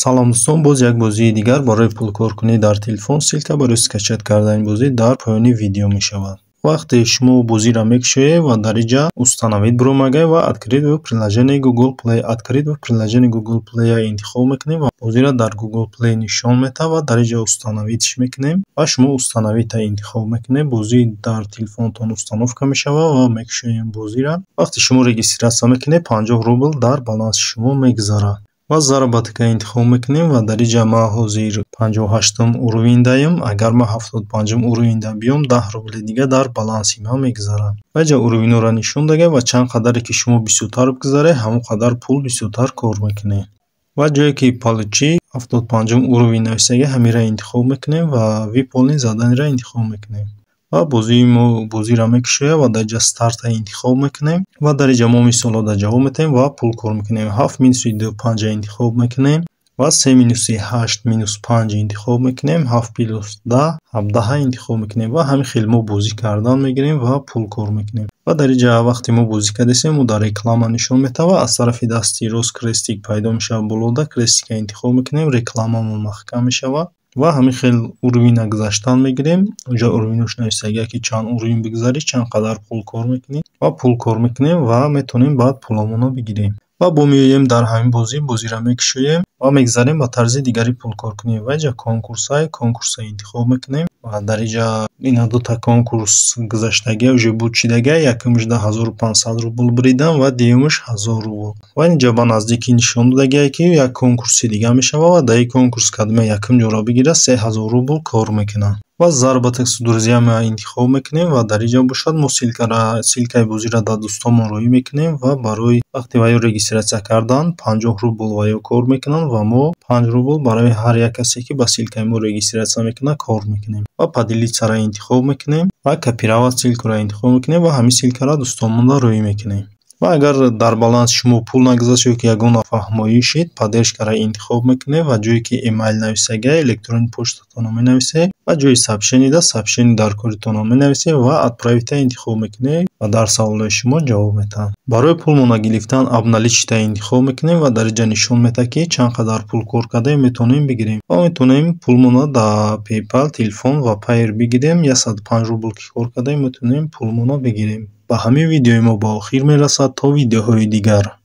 Салом, дӯстон, боз як бозии дигар барои пулкоркунӣ дар телефон. Ссылка барои скачать кардани бозӣ дар поёни видео мешавад. Вақте шумо бозиро мекушоед ва дар инҷа «Установить» биромагай ва «Открыть в приложении Google Play». «Открыть в приложении Google Play» интихоб мекунем ва бозиро дар Google Play нишон медиҳад ва дар инҷа «Установить» мекунем ва шумо «Установить» интихоб мекунед. Бозӣ дар телефонатон установка мешавад ва мекушоем бозиро. Вақте шумо регистрация мекунед, 50 рубл дар баланси шумо мегузарад ва «Заработок» интихоб мекунем ва дар инҷа ман ҳозир 58-ум уровень даем. Агар ман 75-ум уровень да биём, 10 рубли дига дар баланси ман мегузарад. Ва инҷа уровень ҳоро нишон додем ва чанд қадаре ки шумо бисёртар бигузаред, ҳамон қадар пул бисёртар кор мекунед. Ва ҷое ки «Получить 75-ум уровень» нависага, ҳаминро интихоб мекунем ва «Выполнить задание» ро интихоб мекунем. Ва бозии мо бозиро мекушояд ва дар инҷа «Старт» а интихоб мекунем ва дар инҷа мо мисолҳоро ҷавоб медиҳем ва пул кор мекунем. Ҳафт минуси ду панҷа интихоб мекунем ва се минуси ҳашт минус панҷ интихоб мекунем. Ҳафт плюс 10 17-а интихоб мекунем ва ҳамин хел мо бозӣ кардан мегирем ва пул кор мекунем. Ва дар инҷа вақте мо бозӣ кардастем, мо дар реклама нишон медиҳад ва аз тарафи дасти рост крестик пайдо мешавад. Болода крестик а интихоб мекунем, рекламамон маҳкам мешавад ва ҳамин хел уровень а гузаштан мегирем. Инҷа уровень ош нависагия, ки чанд уровень бигузарӣ, чанд қадар пул кор мекунӣ ва пул кор мекунем ва метавонем баъд пуломонро бигирем. Ва бо меоем дар ҳамин бозӣ, бозиро мекушоем ва мегузарем ба тарзи дигари пулкоркунӣ. Ва инҷа конкурсҳай, конкурсро интихоб мекунем ва дар инҷа ина дута конкурс гузаштагия, уже буд шидагия. Якумаш 10 500 рубл буридам ва дуюмаш 1000 рубл. Ва инҷа ба наздикӣ нишон додагие, ки як конкурси дига мешавад ва дар ин конкурс кадоме якум ҷоро бигирад, 3000 рубл кор мекунад. Ва «Заработок с друзьями» интихоб мекунем ва дар инҷа бошад, мо ссылка и бозиро дар дӯстонмон роҳӣ мекунем ва барои вақте ва ё регистрация кардан 50 рубл ва ё кор мекунанд ва мо 5 рубл барои ҳар як касе, ки ба ссылка и мо регистрация мекунад, кор мекунем. Ва «Поделиться» ро интихоб мекунем ва «Копировать ссылку» ро интихоб мекунем ва ҳамин ссылка ро дӯстонмонда роҳӣ мекунем. Ва агар дар баланси шумо пул нагузашт ё ки ягон нафаҳмоӣ шид, «Поддержка» ро интихоб мекунед ва ҷое ки email нависагия, электронный почтатонро менависед ва ҷои сообщение да сообщение дар коритонро менависед ва «Отправить» интихоб мекунед ва дар саволҳои шумо ҷавоб медиҳанд. Барои пулмона гирифтан «Обналичить» интихоб мекунем ва дар инҷа нишон медиҳад, ки чанд қадар пул кор кардаем, метавонем бигирем. Ва метавонем пулмонро дар PayPal, телефон ва Payeer бигирем. 105 рубл ки кор кардаем, метавонем пулмонро бигирем. Ба ҳамин видеои мо ба охир мерасад. То видеоҳои дигар.